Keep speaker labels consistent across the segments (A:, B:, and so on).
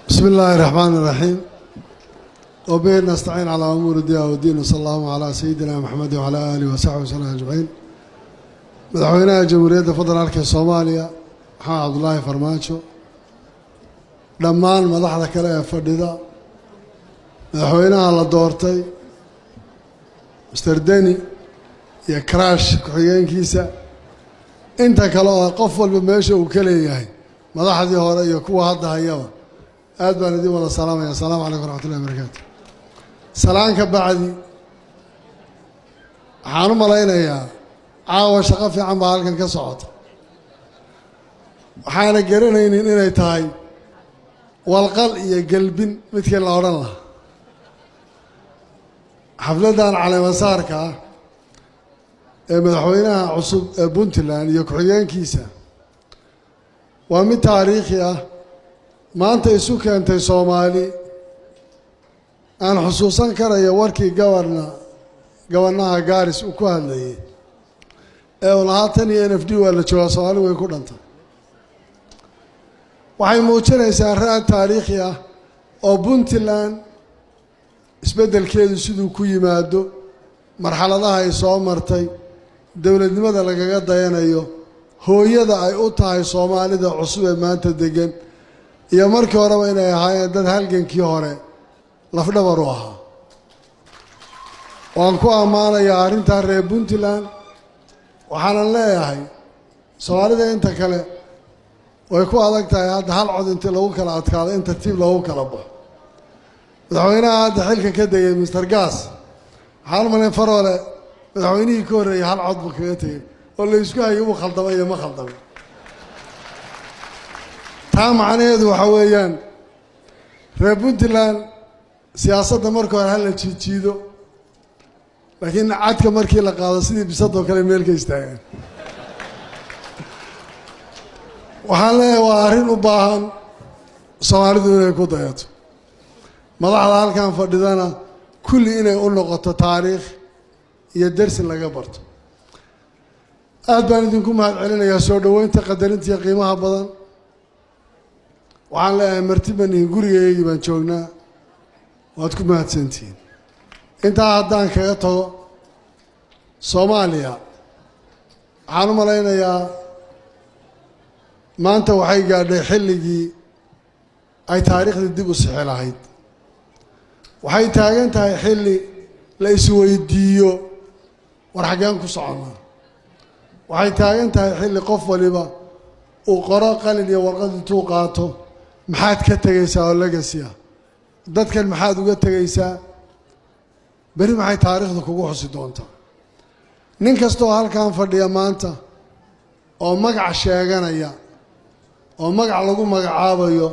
A: بسم الله الرحمن الرحيم، وبه نستعين على أمور الدنيا والدين، وصلى الله على سيدنا محمد وعلى آله وصحبه وسلم أجمعين. Madaxweynaha Jamhuuriyadda Federaalka Soomaaliya Maxamed Cabdulaahi Farmaajo, dhammaan madaxda kale ee fadhida, madaxweynaha la doortay Mister Deni iyo Crash ku-xigeenkiisa, inta kale oo qof walba meesha uu ka leeyahay, madaxdii hore iyo kuwa hadda hayaba, aad baan idin wada salaamaya. Asalaamu calaykum waraxmatullahi barakaatu. Salaan ka bacdi, waxaan u malaynayaa caawa shaqo fiican baa halkan ka socota. Waxaana garanaynin inay tahay walqal iyo gelbin midkii la odhan lahaa. Xafladdan caleemasaarka ah ee madaxweynaha cusub ee Puntland iyo ku-xigeenkiisa waa mid taariikhi ah, maanta isu keentay Soomaali. Aan xusuusan karaya warkii governorka Garis uu ku hadlayay ee uu lahaa tan iyo NFD waa la joogaa, Soomaali way ku dhantay. Waxay muujinaysaa raad taariikhi ah oo Puntland isbeddelkeedu siduu ku yimaado, marxaladaha ay soo martay, dowladnimada lagaga dayanayo, hooyada ay u tahay Soomaalida cusub ee maanta degan, iyo markii horeba inay ahaayeen dad halgankii hore lafdhabar u ahaa. Waan ku ammaanayaa arrintaa reer Puntland. Waxaanan leeyahay Soomaalida inta kale way ku adag tahay hadda hal cod intii lagu kala adkaado in tartiib loogu kala baxo. Madaxweynaha hadda xilka ka degay, Mister Gas, waxaan u malayn Faroole madaxweynihii ka horreeyay hal cod buu kaga tegey oo la isku hayay uu khaldamay iyo ma khaldamay. Taa macnaheedu waxa weeyaan, reer Puntland siyaasadda marka hore hala jiijiido, laakiin cadka markii la qaado sidii bisadoo kale meel ka istaagaan. Waxaan leeyahay waa arrin u baahan Soomaalidu inay ku dayato, madaxda halkan fadhidana kulli inay u noqoto taariikh iyo dersi laga barto. Aad baan idinku mahad celinayaa soo dhoweynta, qadarinta iyo qiimaha badan. Waxaan leeyahay marti banihin, gurigaygii baan joognaa, waad ku mahadsantihiin. Intaa haddaan kaga tago, Soomaaliya waxaan u malaynayaa maanta waxay gaadhay xilligii ay taariikhdii dib u sixi lahayd. Waxay taagan tahay xilli la isweydiiyo war xaggeen ku soconnaa. Waxay taagan tahay xilli qof waliba uu qoro qalin iyo warqad intuu qaato: maxaad ka tegaysaa oo legacy ah? Dadkan maxaad uga tegaysaa? Beri maxay taariikhda kugu xusi doontaa? Nin kastoo halkan fadhiya maanta oo magac sheeganaya oo magac lagu magacaabayo,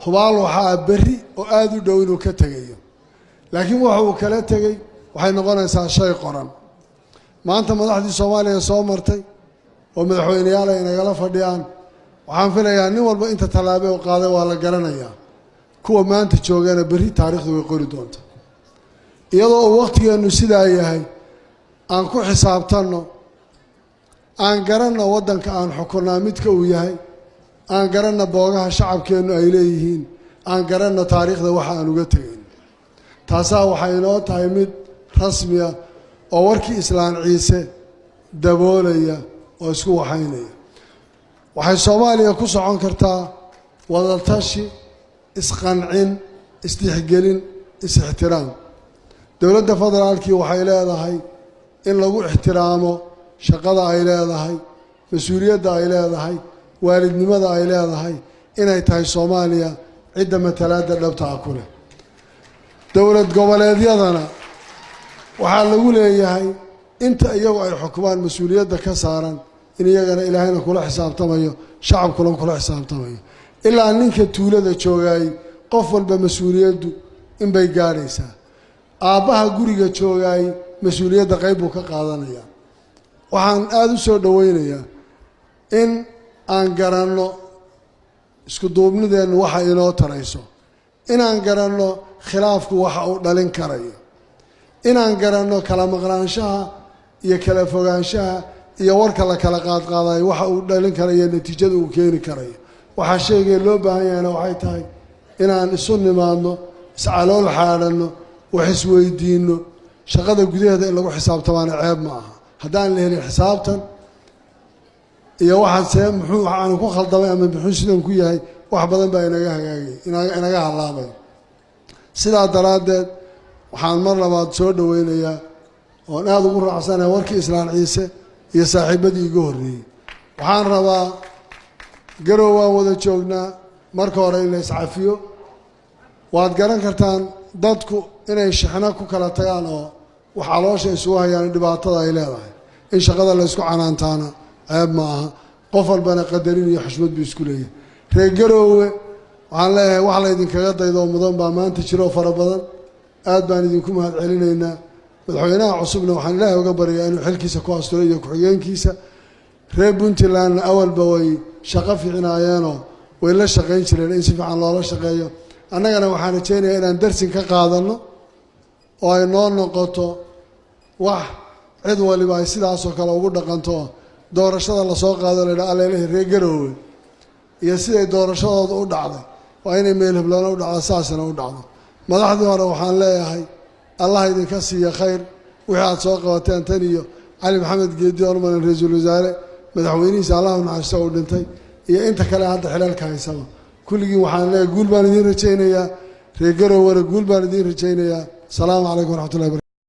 A: hubaal waxaa berri oo aada u dhow inuu ka tegayo, laakiin waxa uu kala tegey waxay noqonaysaa shay qoran. Maanta madaxdii Soomaaliya soo martay oo madaxweyneyaal ay nagala fadhiyaan, waxaan filayaa nin walba inta tallaabe u qaaday waa la garanayaa. Kuwa maanta joogana berri taariikhdu way qori doontaa. Iyadoo uu wakhtigeennu sidaa yahay, aan ku xisaabtanno, aan garanno waddanka aan xukunnaa midka uu yahay, aan garanno boogaha shacabkeennu ay leeyihiin, aan garanno taariikhda waxa aan uga tegayn. Taasaa waxay inoo tahay mid rasmiya oo warkii Islaan Ciise daboolaya oo isku waxaynaya. Waxay Soomaaliya ku socon kartaa wadatashi, isqancin, isdhexgelin, is-ixtiraam. Dowladda federaalkii waxay leedahay in lagu ixtiraamo shaqada ay leedahay, mas-uuliyadda ay leedahay, waalidnimada ay leedahay, inay tahay Soomaaliya cidda matalaadda dhabta ah ku leh. Dowlad goboleedyadana waxaa lagu leeyahay inta iyagu ay xukumaan mas-uuliyadda ka saaran, in iyagana Ilaahayna kula xisaabtamayo, shacabkuna kula xisaabtamayo. Ilaa ninka tuulada joogaayey, qof walba mas-uuliyaddu inbay gaadhaysaa. Aabbaha guriga joogaayey mas-uuliyadda qayb buu ka qaadanayaa. Waxaan aada u soo dhoweynayaa in aan garanno isku duubnideennu waxa inoo tarayso, inaan garanno khilaafku waxa uu dhalin karayo, inaan garanno kala maqnaanshaha iyo kala fogaanshaha iyo warka la kala qaadqaadayo waxa uu dhalin karayo, natiijada uu keeni karayo. Waxaa sheegaya loo baahan yahayna waxay tahay Inaan isu nimaadno, iscalool xaadhanno, wax isweydiinno, shaqada gudaheeda in lagu xisaabtamaana ceeb ma aha. Haddaan la helin xisaabtan iyo waxaan see muxuu aan ku khaldamay ama muxuu sidan ku yahay, wax badan baa inaga hagaagay, inaga hallaabay. Sidaa daraaddeed waxaan mar labaad soo dhoweynayaa oon aada ugu raacsanahay warkii Islaan Ciise iyo saaxiibadii iga horreeyey. Waxaan rabaa, Garow waan wada joognaa, marka hore in la iscafiyo. Waad garan kartaan dadku inay shixno ku kala tagaan oo wax caloosha isugu hayaan dhibaatada ay leedahay. In shaqada la ysku canaantaana ceeb ma aha, qof walbana qadarin iyo xushmad buu isku leeyahay. Reer Garoowe waxaan leeyahay, wax laydinkaga daydoo mudan baa maanta jiroo fara badan. Aad baan idinku mahad celinaynaa. Madaxweynaha cusubna waxaan Ilaahay uga baryaa inuu xilkiisa ku asturo iyo ku-xigeenkiisa. Reer Puntlandna awalba way shaqo fiicnaayeenoo way la shaqayn jireen, in si fiican loola shaqeeyo. Annagana waxaan rajaynayaa inaan darsin ka qaadanno oo ay noo noqoto wax cid waliba ay sidaasoo kale ugu dhaqanto. Doorashada lasoo qaado la yidhaha, "Alleelahi, reer Garoowe iyo siday doorashadooda u dhacday waa inay meel heblaano u dhacdo," saasna u dhacdo. Madaxdii hore waxaan leeyahay, Allah idinka siiya khayr wixii aad soo qabateen, tan iyo Cali Maxamed Geedi ormaran ra-iisul wasaare, madaxweynihiisa Allah naxariisto uu dhintay, iyo inta kale hadda xilaalka haysaba. Kulligiin waxaan leeyahay guul baan idiin rajaynayaa. Reer Garowana guul baan idiin rajaynayaa. Asalaamu calaykum waraxmatullahi.